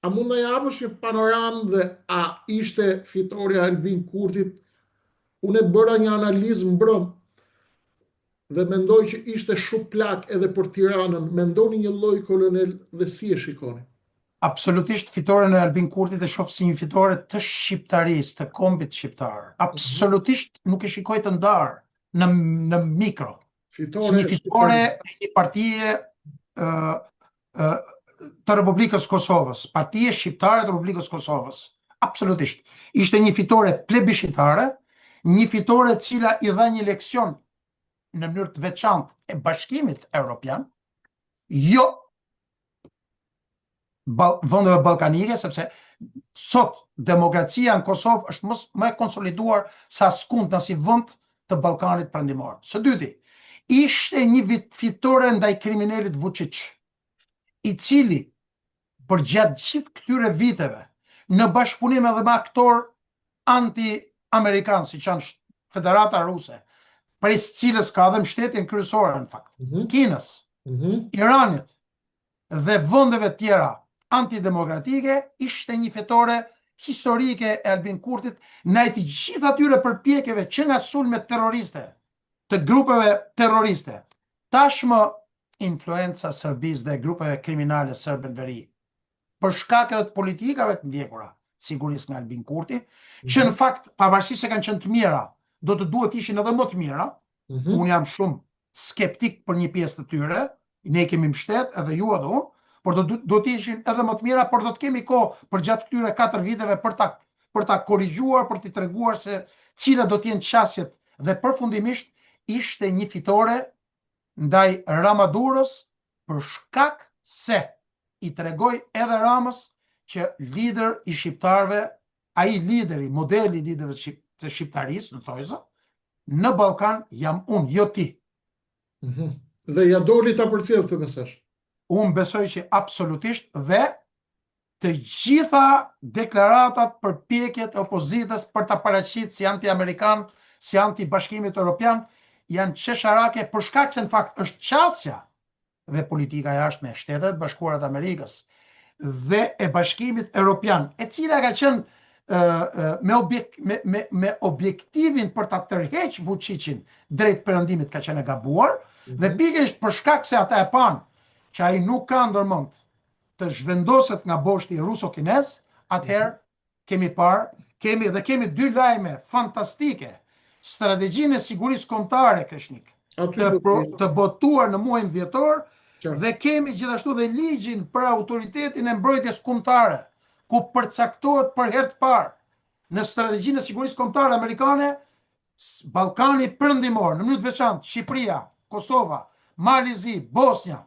A mund na japësh një panoramë dhe a ishte fitorja e Albin Kurtit? Unë e bëra një analizë mbrëm dhe mendoj që ishte shuplakë edhe për Tiranën. Mendoni një lloj kolonel dhe si e shikoni? Absolutisht fitoren e Albin Kurtit e shoh si një fitore të shqiptarisë, të kombit shqiptar. Mhm. Absolutisht nuk e shikoj të ndarë në në mikro. Fitore si një fitore e një partie ë ë të Republikës së Kosovës, partie shqiptare të Republikës së Kosovës. Absolutisht. Ishte një fitore plebishitare, një fitore e cila i dha një leksion në mënyrë të veçantë e Bashkimit Evropian, jo bal vendeve ballkanike, sepse sot demokracia në Kosovë është më, më e konsoliduar se askund në asnjë vend të Ballkanit Perëndimor. Së dyti, ishte një vit fitore ndaj kriminelit Vučić, i cili përgjatë gjithë këtyre viteve, në bashkëpunim edhe me aktorë anti-amerikanë, siç janë Federata Ruse, prej së cilës ka dhe mbështetjen kryesore në fakt, mm -hmm. Kinës, mm -hmm. Iranit dhe vendeve të tjera antidemokratike, ishte një fitore historike e Albin Kurtit ndaj të gjithë atyre përpjekjeve që nga sulmet terroriste të grupeve terroriste. Tashmë influenca e Serbisë dhe grupeve kriminale serbe në veri, për shkak edhe të politikave të ndjekura të sigurisë nga Albin Kurti, që në mhm. fakt pavarësisht se kanë qenë të mira, do të duhet të ishin edhe më të mira. Mm -hmm. Unë jam shumë skeptik për një pjesë të tyre, ne i kemi mbështet edhe ju edhe unë, por do do të ishin edhe më të mira, por do të kemi kohë përgjatë këtyre 4 viteve për ta për ta korrigjuar, për t'i treguar se cilat do të jenë qasjet dhe përfundimisht ishte një fitore ndaj Ramadurës për shkak se i tregoi edhe Ramës që lider i shqiptarëve, ai lideri, modeli i liderëve të shqiptarisë, në thonjëza, në Ballkan jam unë, jo ti. Mm -hmm. Dhe ia doli ta përcjellë këtë mesazh. Unë besoj që absolutisht dhe të gjitha deklaratat, përpjekjet e opozitës për ta paraqitur si anti-amerikan, si anti-Bashkimit Europian, janë qesharake për shkak se në fakt është qasja dhe politika e jashtme e Shteteve të Bashkuara të Amerikës dhe e Bashkimit Europian, e cila ka qenë me, objek, me, me, me objektivin për ta tërheq Vučićin drejt perëndimit ka qenë e gabuar, mm -hmm. dhe mhm. pikërisht për shkak se ata e panë që ai nuk ka ndërmend të zhvendoset nga boshti ruso-kinez, atëherë mhm. kemi parë, kemi dhe kemi dy lajme fantastike. Strategjinë e sigurisë kombëtare Kreshnik, të, pro, të botuar në muajin dhjetor dhe kemi gjithashtu dhe ligjin për autoritetin e mbrojtjes kombëtare, ku përcaktohet për herë të parë në strategjinë e sigurisë kombëtare amerikane Ballkani Perëndimor, në mënyrë të veçantë Shqipëria, Kosova, Mali i Zi, Bosnja,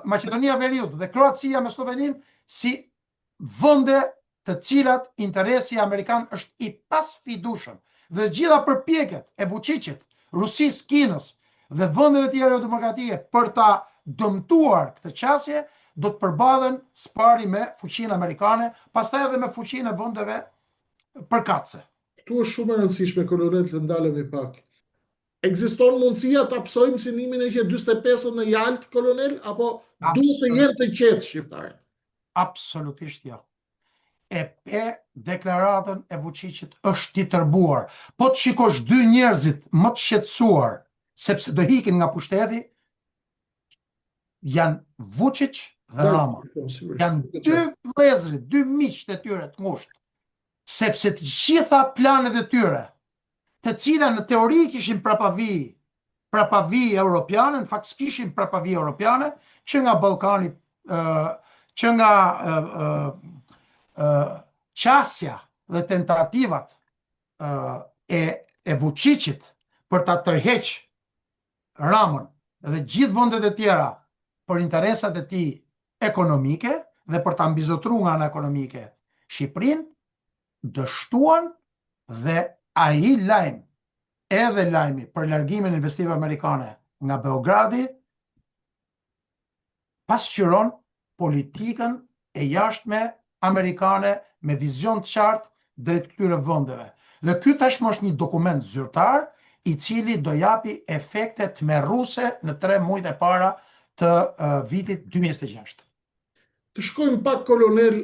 Maqedonia e Veriut dhe Kroacia me Sloveninë si vende të cilat interesi amerikan është i pasfidueshëm. Dhe gjitha përpjekjet e Vučićit, Rusisë, Kinës dhe vendeve tjera jodemokratike për ta dëmtuar këtë qasje do të përballen së pari me fuqinë amerikane, pastaj edhe me fuqinë e vendeve përkatëse. Këtu është shumë e rëndësishme, kolonel, të ndalemi pak. Ekziston mundësia ta pësojmë si 1945 në Jaltë, kolonel, apo duhet të jenë të qetë shqiptarët? Absolutisht jo. E pe deklaratën e Vučićit është i tërbuar. Po të shikosh dy njerëzit më të shqetësuar, sepse do ikin nga pushteti, janë Vučić dhe Rama. Po, janë dy vëllezërit, dy miqtë e tyre të ngushtë. Sepse të gjitha planet e tyre, të cila në teori kishin prapavijë, prapavijë europiane, në fakt s'kishin prapavijë europiane, që nga Ballkani, që nga qasja dhe tentativat e e Vučićit për ta tërheq Ramën dhe gjithë vendet e tjera për interesat e tij ekonomike dhe për ta mbizotruar nga ana ekonomike Shqipërinë, dështuan dhe ai lajm, edhe lajmi për largimin e investimeve amerikane nga Beogradi, pasqyron politikën e jashtme amerikane me vizion të qartë drejt këtyre vendeve. Dhe ky tashmë është një dokument zyrtar i cili do japi efekte tmerruese në 3 muajt e para të vitit 2026. Të shkojmë pak kolonel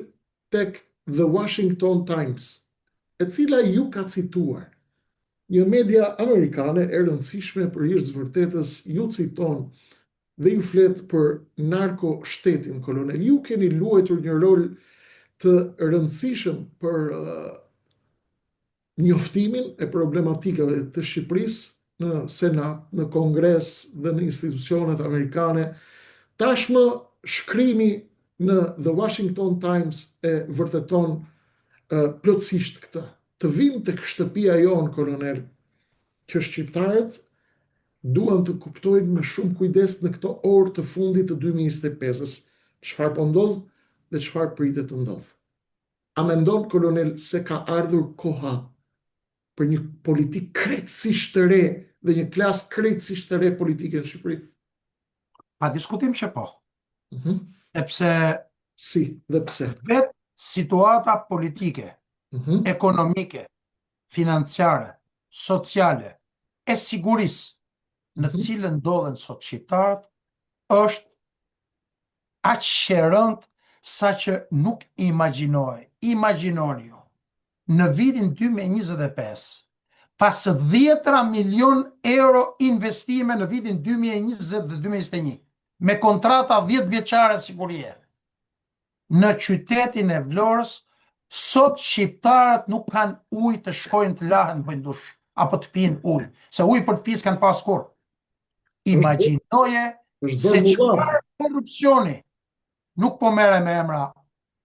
tek The Washington Times, e cila ju ka cituar. Një media amerikane e rëndësishme për hir të vërtetës ju citon dhe ju flet për narko shtetin kolonel. Ju keni luajtur një rol të rëndësishëm për njoftimin e problematikave të Shqipërisë në Senat, në Kongres dhe në institucionet amerikane. Tashmë shkrimi në The Washington Times e vërteton plotësisht këtë. Të vijmë tek shtëpia jonë, kolonel, që shqiptarët duan të kuptojnë me shumë kujdes në këto orë të fundit të 2025-ës, çfarë po ndodh dhe çfarë pritet të ndodhë. A mendon kolonel se ka ardhur koha për një politikë krejtësisht të re dhe një klasë krejtësisht të re politike në Shqipëri? Pa diskutim që po. Mm -hmm. Sepse si dhe pse? Vetë situata politike, mm -hmm. ekonomike, financiare, sociale, e sigurisë në mm -hmm. cilën ndodhen sot shqiptarët, është aq e rëndë sa që nuk imagjinohej. Imagjinoni ju, në vitin 2025, pas dhjetra milion euro investime në vitin 2020 dhe 2021, me kontrata 10 vjeçare sigurie, në qytetin e Vlorës, sot shqiptarët nuk kanë ujë të shkojnë të lahen të bëjnë dush, apo të pinë ujë, se ujë për të pi s'kanë pas kurrë. Imagjinoje se çfarë korrupsioni nuk po merrem me emra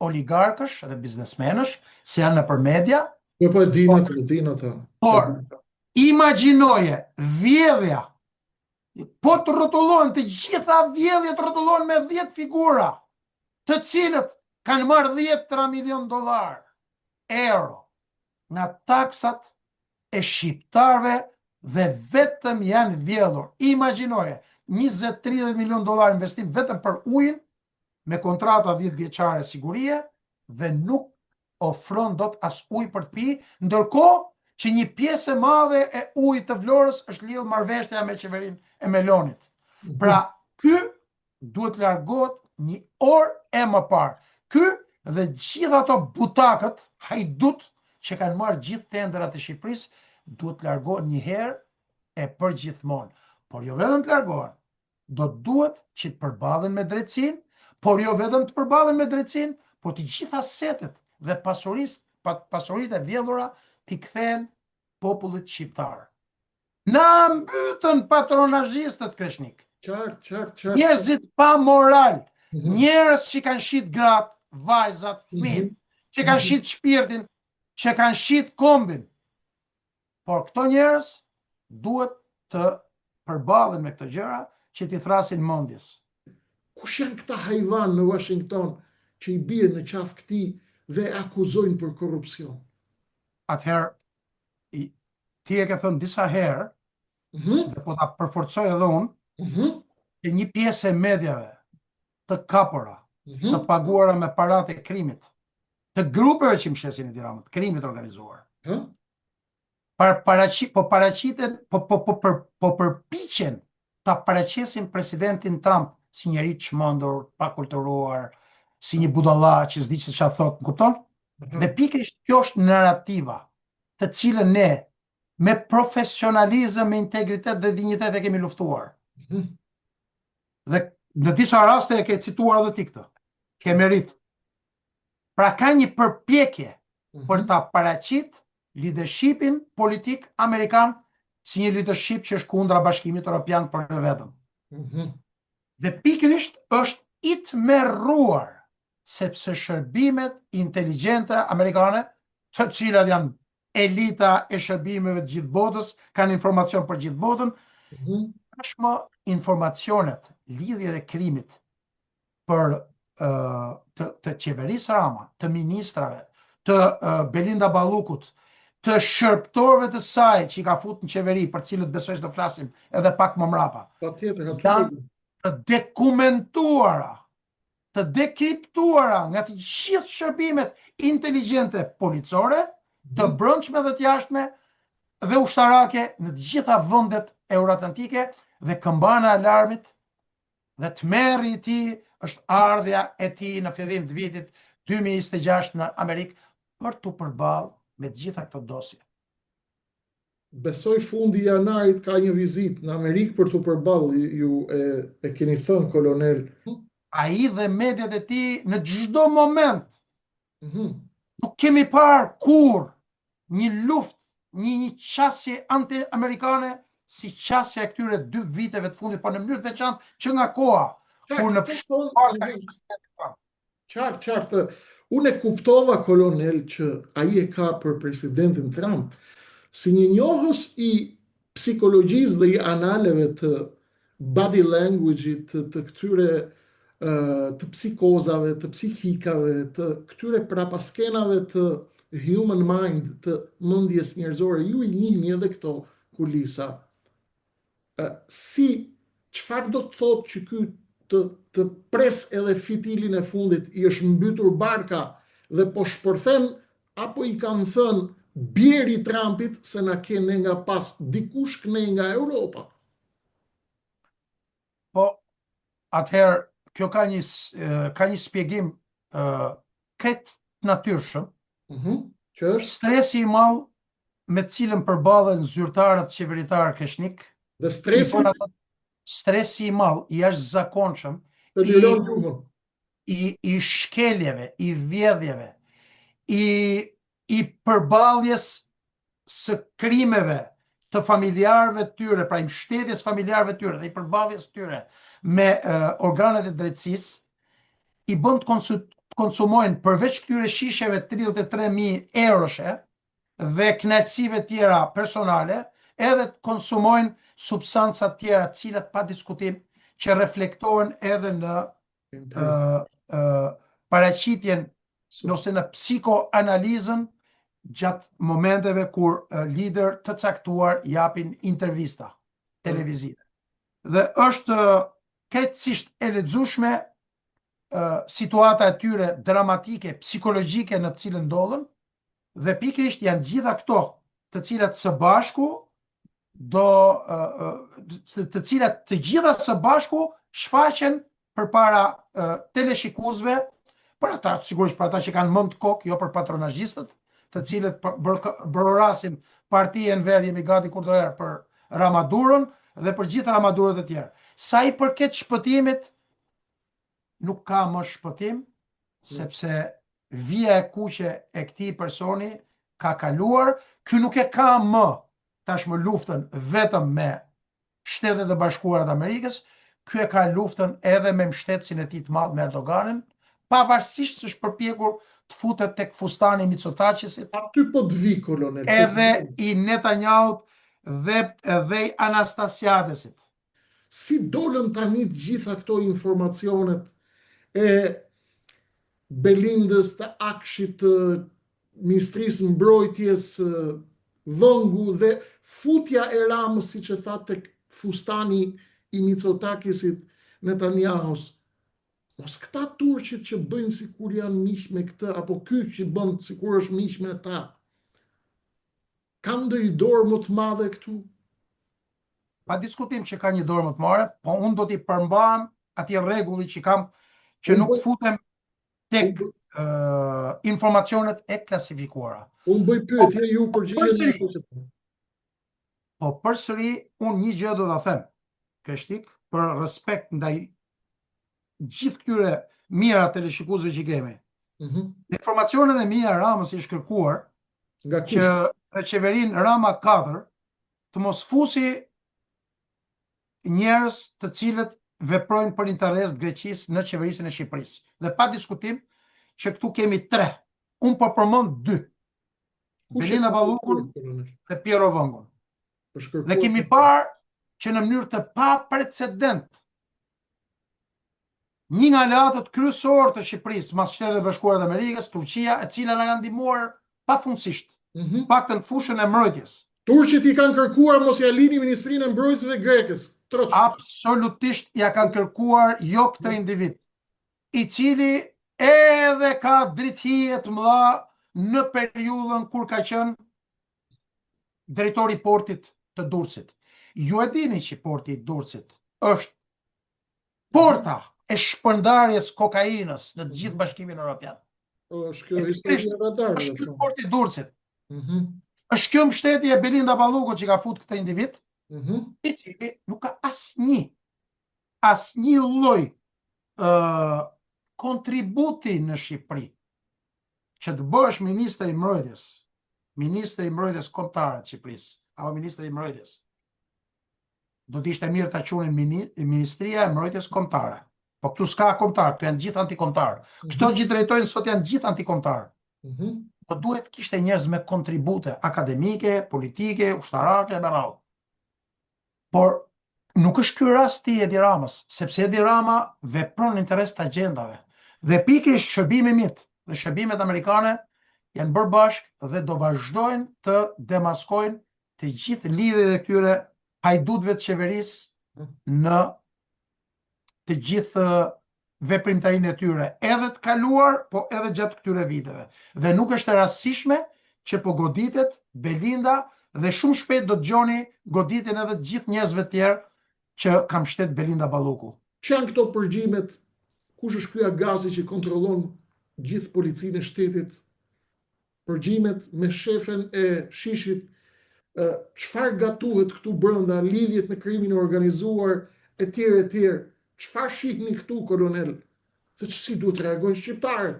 oligarkësh dhe biznesmenësh, se janë nëpër media. Po po e dinë ato, e dinë ato. Por imagjinoje vjedhja po të rrotullohen të gjitha vjedhjet rrotullohen me 10 figura, të cilët kanë marrë 10 milion dollar, euro, nga taksat e shqiptarëve dhe vetëm janë vjedhur. Imagjinoje, 20-30 milion dollar investim vetëm për ujin, me kontrata 10 vjeçare sigurie dhe nuk ofron dot as ujë për të pi, ndërkohë që një pjesë e madhe e ujit të Vlorës është lidhur marrëveshja me qeverinë e Melonit. Mhm. Pra, ky duhet të largohet një orë e më parë. Ky dhe gjithë ato butakët, hajdut, që kanë marrë gjithë tenderat e Shqipërisë, duhet të largohen një herë e përgjithmonë. Por jo vetëm të largohen, do të duhet që të përballen me drejtësinë, por jo vetëm të përballen me drejtësinë, por të gjitha asetet dhe pasurisë, pasuritë e vjedhura t'i kthehen popullit shqiptar. Na mbytën patronazhistët Kreshnik. Qartë, qartë, qartë. Njerëzit pa moral, mm -hmm. njerëz që kanë shit gratë, vajzat, fëmijët, mm -hmm. që kanë mhm. shit shpirtin, që kanë shit kombin. Por këto njerëz duhet të përballen me këto gjëra që t'i thrasin mendjes. Kush janë këta hajvanë në Washington që i bien në qafë këtij dhe e akuzojnë për korrupsion? Atëherë, ti e ke thënë disa herë, mm -hmm. dhe po ta përforcoj edhe unë, mm -hmm. që një pjesë e mediave të kapura, mm -hmm. të paguara me paratë e krimit, të grupeve që mbështesin Edi Ramën, të krimit organizuar. Ëh? Par, paraqi, po paraqiten, po po po për, po përpiqen ta paraqesin presidentin Trump si njeri të çmendur, pakulturuar, si një budalla që s'di se çfarë thotë, më kupton? Mhm. Dhe pikërisht kjo është narrativa të cilën ne me profesionalizëm, me integritet dhe dinjitet e kemi luftuar. Mhm. Dhe në disa raste e ke cituar edhe ti këtë. Ke meritë. Pra ka një përpjekje mm -hmm. për ta paraqit leadershipin politik amerikan si një leadership që është kundra Bashkimit Evropian por jo vetëm. Mm -hmm. Dhe pikërisht është i tmerruar sepse shërbimet inteligjente amerikane, të cilat janë elita e shërbimeve të gjithë botës, kanë informacion për gjithë botën, mm -hmm. tashmë informacionet, lidhjet e krimit për të, të qeverisë Rama, të ministrave, të Belinda Ballukut, të shërbëtorëve të saj që i ka fut në qeveri, për cilët besoj se do flasim edhe pak më mrapa. Patjetër, aty janë të dokumentuara, të dekriptuara nga të gjithë shërbimet inteligjente policore, të mhm. brendshme dhe të jashtme dhe ushtarake në të gjitha vendet euroatlantike dhe këmbana e alarmit. Dhe tmerri i tij është ardhja e tij në fillim të vitit 2026 në Amerikë për t'u përballë me të gjitha këto dosje. Besoj fundi i janarit ka një vizitë në Amerikë për t'u përballë, ju e, e keni thënë kolonel. Ai dhe mediat e tij në çdo moment. Mm -hmm. Nuk kemi parë kurrë një luftë, një një qasje anti-amerikane si qasja e këtyre dy viteve të fundit, por në mënyrë të veçantë që nga koha kur në Qartë, qartë. Unë e kuptova kolonel që ai e ka për presidentin Trump si një njohës i psikologjisë dhe i analeve të body language-it, të, të këtyre të psikozave, të psikikave, të këtyre prapaskenave të human mind, të mendjes njerëzore, ju i njihni edhe këto kulisa. Si, çfarë do të thotë që ky të, të pres edhe fitilin e fundit, i është mbytur barka dhe po shpërthen, apo i kanë thënë bjeri Trumpit se na ke ne nga pas dikush kënej nga Europa? Po, atëherë, kjo ka një, ka një shpjegim uh, krejt të natyrshëm. Mm -hmm. Që është? Stresi i madh me të cilën përballen zyrtarët qeveritarë Kreshnik. Dhe stresi? Stresi i madh, i jashtëzakonshëm, të liron gjuhën. I, i shkeljeve, i vjedhjeve, i, i përballjes së krimeve të familjarëve të tyre, pra i mbështetjes familjarëve të tyre dhe i përballjes tyre me uh, organet e drejtësisë, i bën të konsumojnë përveç këtyre shisheve 33.000 euroshe dhe kënaqësive tjera personale, edhe të konsumojnë substanca tjera, të cilat pa diskutim që reflektohen edhe në uh, uh, paraqitjen ose në psikoanalizën gjatë momenteve kur liderë të caktuar japin intervista televizive. Dhe është krejtësisht e lexueshme situata e tyre dramatike, psikologjike në të cilën ndodhen, dhe pikërisht janë gjitha këto të cilat së bashku do të, të cilat të gjitha së bashku shfaqen përpara teleshikuesve, për ata sigurisht për ata që kanë mend në kokë, jo për patronazhistët, të cilët brohorasin parti Enver jemi gati kurdoherë për Ramadurën dhe për gjithë Ramadurët e tjerë. Sa i përket shpëtimit, nuk ka më shpëtim, sepse vija e kuqe e këtij personi ka kaluar, ky nuk e ka më tashmë luftën vetëm me Shtetet e Bashkuara të Amerikës, ky e ka luftën edhe me mbështetësin e tij të madh me Erdoganin, pavarësisht se është përpjekur të futet tek fustani i Mitsotakisit. Aty po të vi, kolonel. Edhe i Netanyahut dhe edhe i Anastasiadesit. Si dolën tani të gjitha këto informacionet e Belindës, të AKSHI-t, të Ministrisë Mbrojtjes, Vëngu dhe futja e Ramës, siç e tha tek fustani i Mitsotakisit, Netanyahus. Mos këta turqit që bëjnë sikur janë miq me këtë apo ky që bën sikur është miq me ta. Kanë ndonjë dorë më të madhe këtu? Pa diskutim që ka një dorë më të madhe, po unë do t'i përmbahem atij rregulli që kam që nuk futem tek uh, informacionet e klasifikuara. Unë bëj pyetje, po, ju përgjigjeni. Po përsëri unë një gjë do ta them. Kreshnik për respekt ndaj gjithë këtyre mijëra teleshikuesve që kemi. Mm -hmm. Në informacionet e mia Ramës i është kërkuar nga që në qeverinë Rama 4 të mos fusi njerëz të cilët veprojnë për interes të Greqisë në qeverisjen e Shqipërisë. Dhe pa diskutim që këtu kemi tre. Unë po përmend dy. Belinda Ballukun dhe Pirro Vëngun. Dhe kemi parë që në mënyrë të paprecedent Një nga aleatët kryesorë të Shqipërisë, mas Shteteve të Bashkuara të Amerikës, Turqia, e cila na ka ndihmuar pafundësisht, mm -hmm. paktën fushën e mbrojtjes. Turqit i kanë kërkuar mos ja lini Ministrinë e Mbrojtjes Grekës. Troç. Absolutisht ja kanë kërkuar jo këtë mhm. individ, i cili edhe ka dritëhije të mëdha në periudhën kur ka qenë drejtori i portit të Durrësit. Ju e dini që porti i Durrësit është. Porta e shpërndarjes kokainës në të gjithë Bashkimin Europian. Po, është kjo historia e radarëve. Është ky po. porti i Durrësit. Mhm. Është kjo mbështetje e Belinda Ballukut që ka fut këtë individ, Mhm. i cili nuk ka asnjë asnjë lloj ë kontributi në Shqipëri që të bëhesh ministër i mbrojtjes, ministër i mbrojtjes kombëtare të Shqipërisë, apo ministër i mbrojtjes. Do të ishte mirë ta quanin Ministria e Mbrojtjes Kombëtare. Po këtu s'ka kombëtar, këtu janë gjithë antikombëtar. Mhm. Këto që drejtojnë sot janë gjithë antikombëtar. Mhm. Po duhet të kishte njerëz me kontribute akademike, politike, ushtarake me radhë. Por nuk është ky rasti i Edi Ramës, sepse Edi Rama vepron në interes të agjendave. Dhe pikërisht shërbimi MIT dhe shërbimet amerikane janë bërë bashkë dhe do vazhdojnë të demaskojnë të gjithë lidhjet e këtyre hajdutëve të qeverisë në të gjithë veprimtarinë e tyre, edhe të kaluar, po edhe gjatë këtyre viteve. Dhe nuk është e rastësishme që po goditet Belinda dhe shumë shpejt do të dëgjoni goditjen edhe të gjithë njerëzve të tjerë që ka mbështet Belinda Balluku. Ç'janë këto përgjimet? Kush është ky Agasi që kontrollon gjithë policinë e shtetit? Përgjimet me shefen e SHISH-it, çfarë gatuhet këtu brenda, lidhjet me krimin e organizuar etj etj. Çfarë shihni këtu kolonel? Dhe si duhet të reagojnë shqiptarët?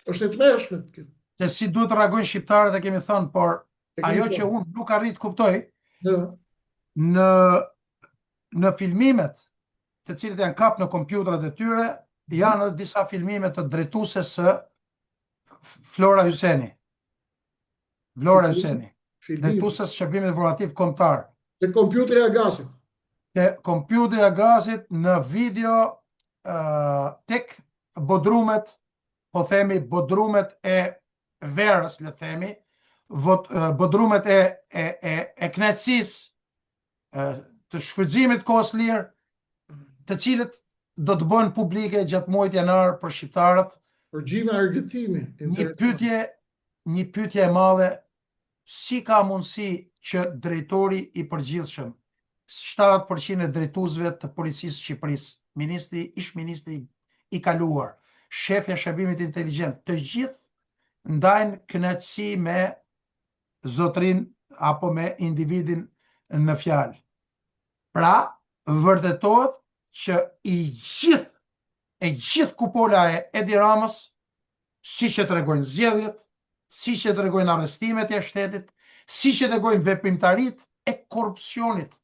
Është e tmerrshme kjo. Se si duhet të reagojnë shqiptarët e kemi thënë, por ajo që unë nuk arrij të kuptoj në në filmimet të cilët janë kap në kompjuterat e tyre, janë edhe disa filmime të drejtueses së Flora Hyseni. Vlora Hyseni. Drejtueses së Shërbimit Informativ Kombëtar. Te kompjuteri i Agasit. Te kompjuteri i Agasit në video uh, tek bodrumet, po themi bodrumet e verës, le të themi, vot, uh, bodrumet e e e, e kënaqësisë të shfrytëzimit të kohës lirë, të cilët do të bëhen publike gjatë muajit janar për shqiptarët. Përgjime argëtimi. Një pyetje, një pyetje e madhe, si ka mundësi që drejtori i përgjithshëm, 70% e drejtuesve të policisë së Shqipërisë, ministri, ish ministri i kaluar, shefja e shërbimit inteligjent, të gjithë ndajnë kënaqësi me zotërinë apo me individin në fjalë. Pra, vërtetohet që i gjithë e gjithë kupola e Edi Ramës, siç e tregojnë zgjedhjet, siç e tregojnë arrestimet jashtë shtetit, siç e tregojnë veprimtaritë e korrupsionit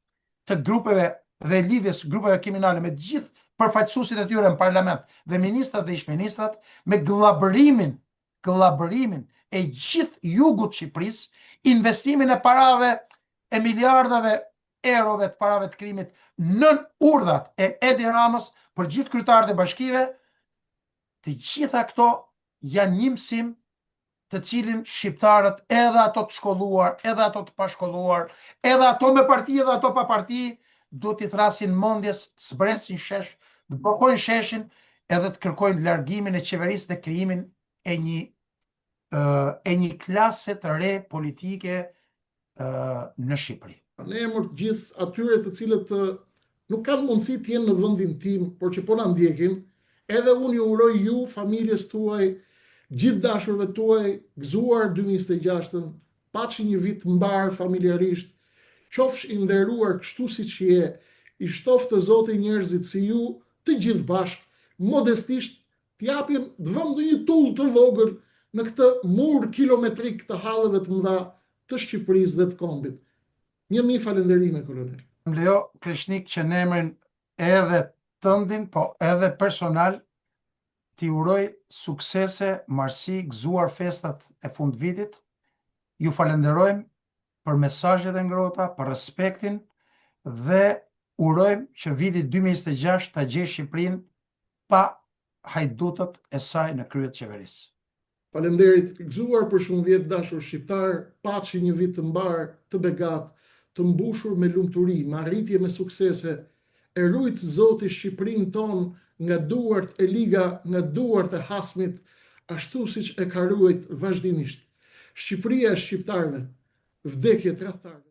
të grupeve dhe lidhjes grupeve kriminale me të gjithë përfaqësuesit e tyre në parlament dhe ministrat dhe ish-ministrat, me gllabërimin gllabërimin e gjithë jugut të Shqipërisë, investimin e parave e miliardave eurove të parave të krimit nën urdhrat e Edi Ramës për gjithë kryetarët e bashkive, të gjitha këto janë një mësim të cilin shqiptarët edhe ato të shkolluar, edhe ato të pashkolluar, edhe ato me parti, edhe ato pa parti, duhet t'i thrasin mendjes, të zbresin shesh, të bllokojnë sheshin edhe të kërkojnë largimin e qeverisë dhe krijimin e një e një klase të re politike në Shqipëri. Në emër të gjithë atyre të cilët nuk kanë mundësi të jenë në vendin tim, por që po na ndjekin, edhe unë ju uroj ju, familjes tuaj, gjithë dashurve tuaj, gëzuar 2026-ën, Paçi një vit të mbarë familjarisht, qofsh i nderuar kështu siç je, i shtoftë Zoti njerëzit si ju, të gjithë bashkë, modestisht të japim, të vëmë ndonjë tullë të vogël në këtë mur kilometrik të halleve të mëdha të Shqipërisë dhe të kombit. 1000 falënderime kolonel. Më lejo Kreshnik që në emrin edhe tëndin, po edhe personal T'i uroj suksese, mbarësi, gëzuar festat e fundvitit. Ju falenderojmë për mesazhet e ngrohta, për respektin dhe urojmë që viti 2026 ta gjejë Shqipërinë pa hajdutët e saj në krye të qeverisë. Faleminderit, gëzuar për shumë vjet dashur shqiptarë, paçi një vit të mbarë, të begatë, të mbushur me lumturi, me arritje me suksese, e rujt Zoti Shqipërinë tonë nga duart e liga, nga duart e hasmit, ashtu siç e ka ruajt vazhdimisht. Shqipëria e shqiptarëve, vdekje tradhtarëve.